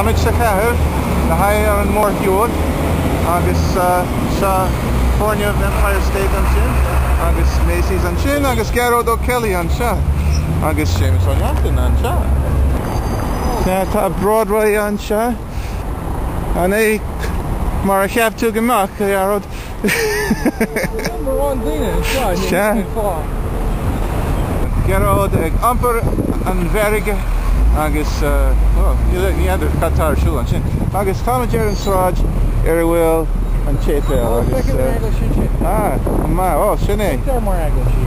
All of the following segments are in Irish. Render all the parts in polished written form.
Táimid sa chathair le haghaidh ar an mórshiúl agus seo foirgneamh Empire State ansin agus Macy's ansin agus Gearóid Ó Ceallaigh anseo agus Séamus Ó Neachtain anseo. Sea, tá Broadway anseo. An é mar a cheap tú go mbeadh, a Ghearóid? Níl mórán daoine anseo, ní thuigim cén fáth. Gearóid ag iompar an mheirge agus ní fheadar cad tá ar siúl ansin. Agus táimid ar an sráid ar a bhfuil an tséipéal agus. Feicim an eaglais ansin. Ah, maith, ó, sin é. Feictear mar eaglais í.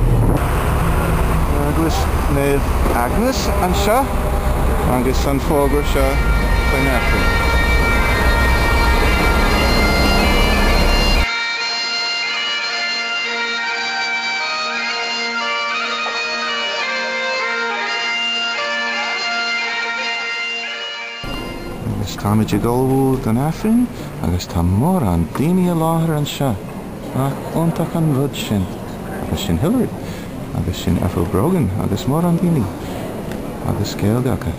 Eaglais Naomh Agnes anseo agus an fógra seo faoin Aifreann. Agus táimid ag ullmhú don Aifreann agus tá mórán daoine i láthair anseo. Nach iontach an rud sin? Agus sin Hilary. Agus sin Ethel Brogan agus mórán daoine. Agus Gaeilge acu.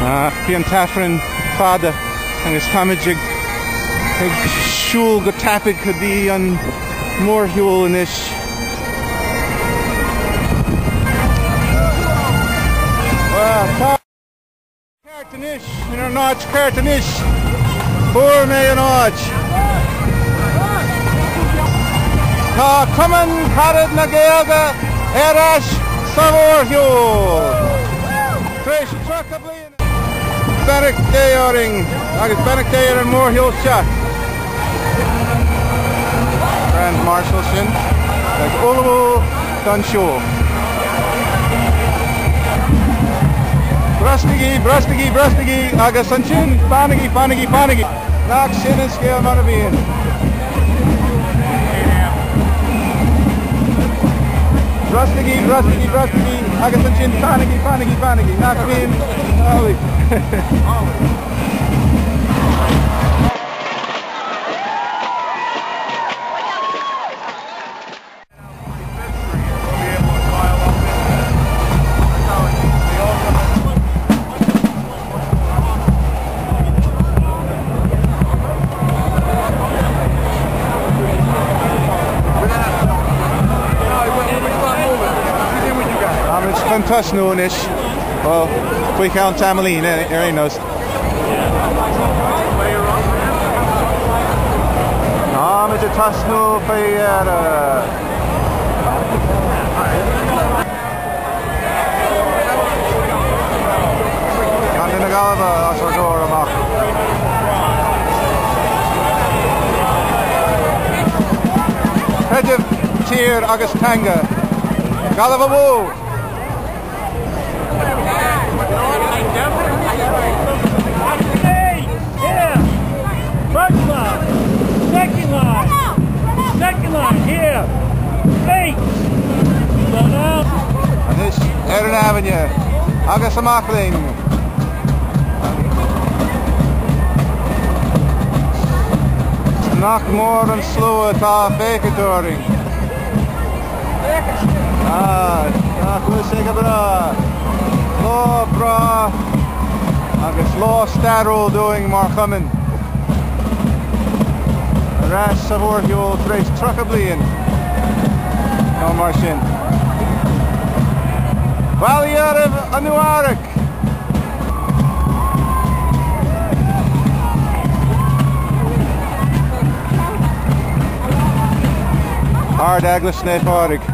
Ach bhí an t-aifreann fada agus táimid ag ag siúl go tapaidh go dtí an mórshiúl anois. Bhuel, tá ceart anois, inár n-áit ceart anois. Fuair mé an áit. Tá Cumann Carad na Gaeilge ar ais sa mhórshiúl! Tar éis 30 bliain. Beannacht Dé orainn agus beannacht Dé ar an mórshiúl seo. Grand Marshal sin ag ullmhú don siúl. Brostaigí, brostaigí, brostaigí agus ansin fanaigí, fanaigí, fanaigí. Nach sin an scéal mar a bhíonn. Brostaigí, brostaigí, brostaigí agus ansin fanaigí, fanaigí, fanaigí. Nach bhíonn amhlaidh. Táimid chun tosnú anois, bhuel, faoi cheann tamaillín ar aon nós. Táimid ag tosnú faoi dheireadh. Contae na Gaillimhe os ár gcomhair amach. Creideamh, tír agus teanga. Gaillimh abú! Anois ar an aibhinne agus amach linn! Nach mór an slua atá ag féachaint orainn! Ah, nach bhfuil sé go breá? Lá breá agus lá stairiúil dúinn mar chumann. Ar ais sa mhórshiúl tar éis 30 bliain nó mar sin. Bail ó Dhia oraibh a Nua-Eabhrac! Ard-Eaglais Naomh Pádraig.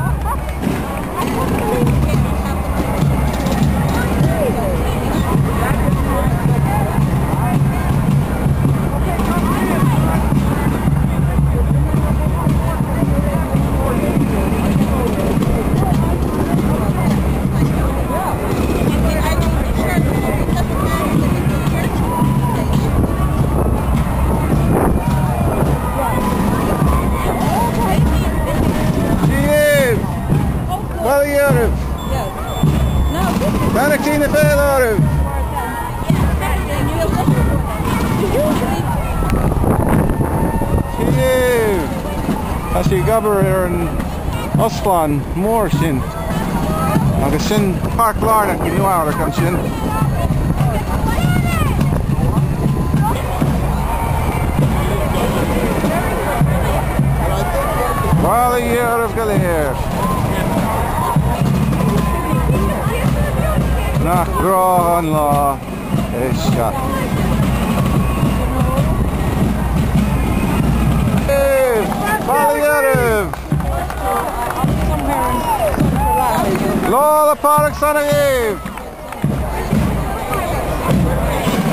Dia daoibh! Bail ó Dhia oraibh! Beannachtaí na féile oraibh! Dia daoibh! Tá sí ag obair ar an óstlann mór sin. Agus sin Páirc Lárnach i Nua-Eabhrac ansin. Bail ó Dhia oraibh go léir! Nach breá an lá é seo! Bail ó Dhia oraibh! Lá 'le Pádraig sona dhaoibh!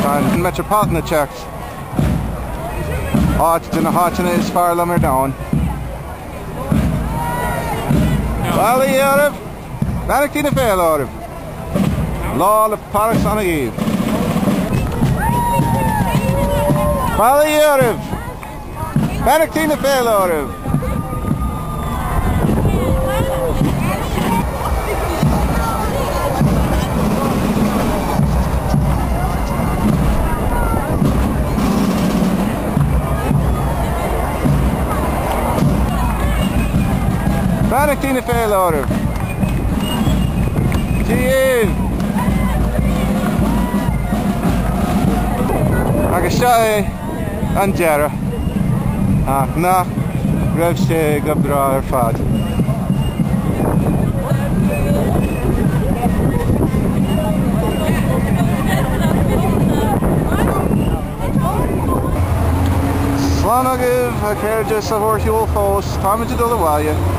Tá an Metropolitan ag teacht. Áit de na háiteanna is fearr liom ar domhan. Bail ó Dhia oraibh! Beannachtaí na féile oraibh! Lá 'le Pádraig sona dhaoibh! Bail ó Dhia oraibh! Beannachtaí na féile oraibh! Beannachtaí na féile oraibh! Dia dhaoibh! Agus seo é. an deireadh, ach nach raibh sé go breá ar fad. Slán agaibh, a chairde, sa mhórshiúl fós, táimid ag dul abhaile.